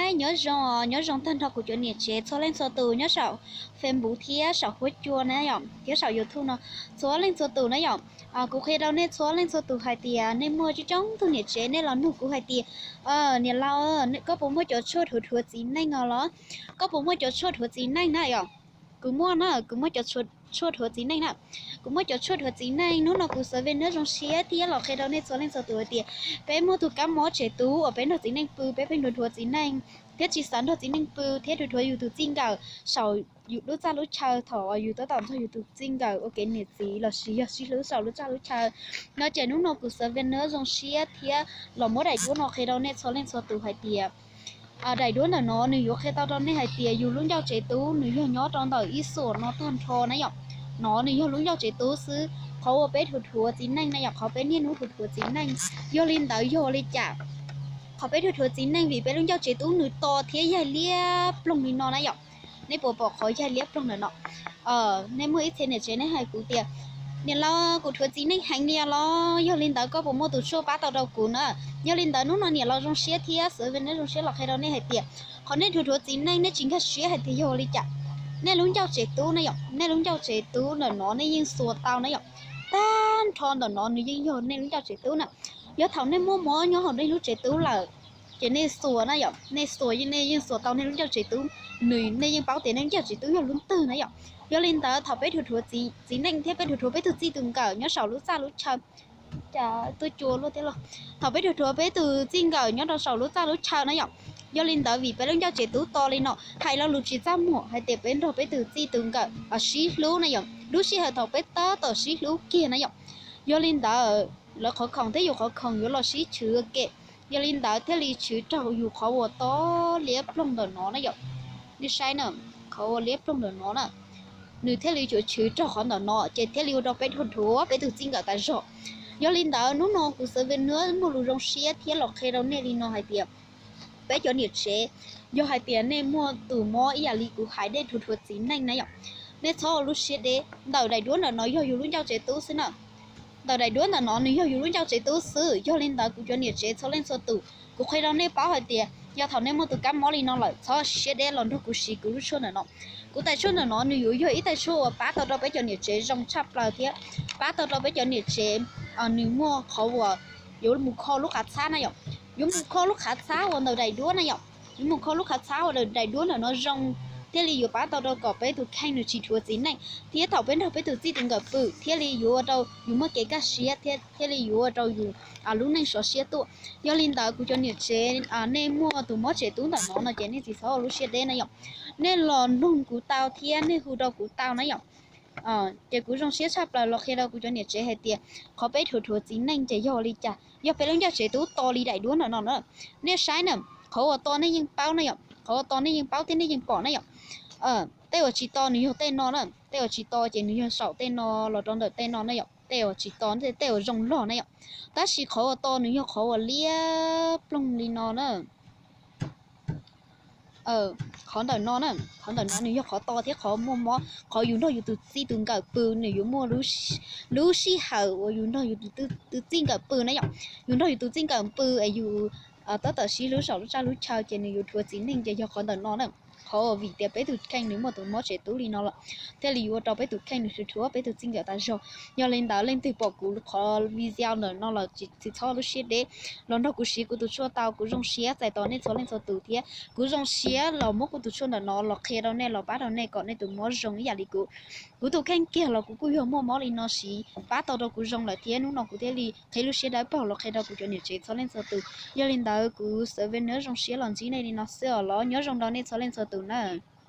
Nyob zoo, nyob zoo tag nrho kuv cov niam tsev txhua leej txhua tus nyob saum Facebook thiab saum huab cua na yom, thiab saum YouTube no txhua leej txhua tus na yom. Kuv qhia rau nej txhua leej txhua tus hais tias nej muaj coob coob tug niam tsev nej los nug kuv hais tias, niam laus, koj puas muaj cov tshuaj dhuav dhuav txiv neej os los? Koj puas muaj cov tshuaj dhuav txiv neej na yom? Kuv muaj na, kuv muaj cov tshuaj dhuav txiv neej na. Kuv muaj cov tshuaj dhuav txiv neej, hnub no kuv xav ve nab zoo siab thiab los qhia rau nej txhua leej txhua tus hais tias peb muaj tus kab mob tsev tub uas peb nrog txiv neej pw, peb pheej dhuav dhuav txiv neej thiab tsis xav nrog txiv neej pw thiab dhuav dhuav yus tus txij nkawm saum yus lub txaj lub chaw thaum yus tab tom nrog yus tus txij nkawm ua kev niam txiv lossis yog sib hlub saum lub txaj lub chaw no. Ces hnub no kuv xav ve nab zoo siab thiab los muab daim duab no qhia rau nej txhua leej txhua tus hais tias daim duab ntawm no nws yuav qhia tau rau nej hais tias yus lub ncauj tsev tub nws yog nyob rau ntawm ib xuam no tag nrho na yom. No nws yog lub ncauj tsev tub xwb, qhov uas peb dhuav dhuav txiv neej na yom, qhov peb niaj hnub dhuav dhuav txiv neej. Yog li ntawd yog li cas qhov peb dhuav dhuav txiv neej? Vim peb lub ncauj tsev tub nws to thiab yaig liab ploog li no na yom. Nej puas pom qhov yaig liab ploog ntawm no? Nej muaj ib txhia niam tsev nej hais kuv tias, niam laus, kuv dhuav txiv neej heev li los? Yog li ntawd koj puas muaj tus tshuaj pab tau rau kuv na? Yog li ntawd hnub no niam laus zoo siab thiab xav ve nab zoo siab los qhia rau nej hais tias qhov nej dhuav dhuav txiv neej nej tsis nkag siab hais tias yog li cas. Nej lub ncauj tsev tub na yom, nej lub ncauj tsev tub ntawm no nej yeej xuas tau na yom. Tag nrho ntawm no nws yeej yog nej lub ncauj tsev tub na. Yog thaum nej muaj mob nyob hauv nej lub tsev tub lawm, ces nej xuas na yom, nej xuas nej yeej xuas tau nej lub ncauj tsev tub, nws nej yeej paub tias nej lub ncauj tsev tub yog lub twg na yom. Yog li ntawd thaum peb dhuav dhuav txiv neej thiab peb dhuav dhuav peb tug txij tus nkawm nyob saum lub txaj lub chaw, tuaj cua luaj thiab los, thaum peb dhuav dhuav peb tus txij nkawm nyob rau saum lub txaj lub chaw na yom. Yog li ntawd vim peb lub ncauj tsev tub to li no, hais lo lus tsis txaj muag hais tias peb nrog peb tus txij tus nkawm sib hlub na yom, lub sij hawm thaum peb tab tom sib hlub kiag na yom. Yog li ntawd lawv qhov khoom thiab yus qhov khoom yuav los sib chwv ua ke. Yog li ntawd thiaj li chwv raug yus qhov uas to liab ploog ntawm no na yom. Nej saib na, qhov uas liab ploog ntawm no na, nws thiaj li yuav chwv raug qhov ntawm no ces thiaj li ua rau peb dhuav dhuav peb tus txij nkawm tas zog. Yog li ntawd hnub no kuv xav ve nab muaj lus zoo siab thiab los qhia rau nej li no hais tias peb cov niam tsev, yog hais tias nej muaj tus mob ib yam li kuv hais nej dhuav dhuav txiv neej na yom, nej txhob ua lub siab deb. Ntawm daim duab ntawm no yog yus lub ncauj tsev tub xwb na. Ntawm daim duab ntawm no nws yog yus lub ncauj tsev tub xwb. Yog li ntawd kuv cov niam tsev txhua leej txhua tus, kuv qhia rau nej paub hais tias yog thaum nej muaj tus kab mob li no lawm, txhob siab deb los nrog kuv siv kuv lub tshuaj ntawm no. Kuv tais tshuaj ntawm no nws yuav yog ib tais tshuaj uas pab tau rau peb cov niam tsev zoo tshaj plaws thiab pab tau rau peb cov niam tsev nws muaj qhov uas yuav mus kho lub qhov txhab na yom. Yuav mus kho lub qhov txhab uas ntawm daim duab na yom. Yuav mus kho lub qhov txhab uas daim duab ntawm no zoo, thiaj li yuav pab tau rau kom peb tus kheej nws tsis dhuav txiv neej thiab thaum peb nrog peb tus txij tus nkawm pw thiaj li yuav ua rau yus muaj kev kaj siab thiab thiaj li yuav ua rau yus lub neej sov siab tuaj. Yog li ntawd kuv cov niam tsev, nej muaj tus mob tsev tub ntawm no no ces nej tsis txhob ua lub siab deb na yom. Nej los nug kuv tau thiab nej hu rau kuv tau na yom. Ces kuv zoo siab tshaj plaws los qhia rau kuv cov niam tsev hais tias qhov peb dhuav dhuav txiv neej ces yog li cas, yog peb lub ncauj tsev tub to li daim duab ntawm no na. Nej saib na, qhov uas to nej yeej paub na yom, qhov uas to nej yeej paub thiab nej yeej pom na yom. Tej uas tsis to nws yog tej no na, tej uas tsis to ces nws yog saum tej no los rau ntawm tej no na yom, tej uas tsis to tej uas zoo log na yom. Tab sis qhov uas to nws yog qhov uas liab ploog li no na. Qhov ntawm no na, qhov ntawm no nws yog qhov to thiab qhov muaj mob, qhov yus nrog yus tus txij tus nkawm pw nws yuav muaj lub sij hawm uas yus nrog yus tus txij nkawm pw na yom. Yus nrog yus tus txij nkawm pw es yus tab tom sib hlub saum lub txaj lub chaw ces nws yuav dhuav txiv neej ces yog qhov ntawm no na. Qhov uas vim tias peb tus kheej nws muaj tus mob tsev tub li no lawm thiaj li yuav ua rau peb tus kheej nws dhuav dhuav peb tus txij nkawm tas zog. Yog li ntawd leej twg pom kuv qhov video ntawm no los tsis txhob lub siab deb, los nrog kuv siv kuv tus tshuaj tau. Kuv zoo siab txais tos nej txhua leej txhua tus thiab kuv zoo siab los muab kuv tus tshuaj ntawm no los qhia rau nej los pab rau nej kom nej tus mob zoo ib yam li kuv. Kuv tus kheej kiag los kuv kuj yog muaj mob li no siv pab tau rau kuv zoo lawm thiab hnub no kuv thiaj li qhib lub siab dawb paug los qhia rau kuv cov niam tsev txhua leej txhua tus. Yog li ntawd kuv xav ve nab zoo siab los ntsib nej li no xwb os los nyob zoo rau nej txhua leej txhua tus na.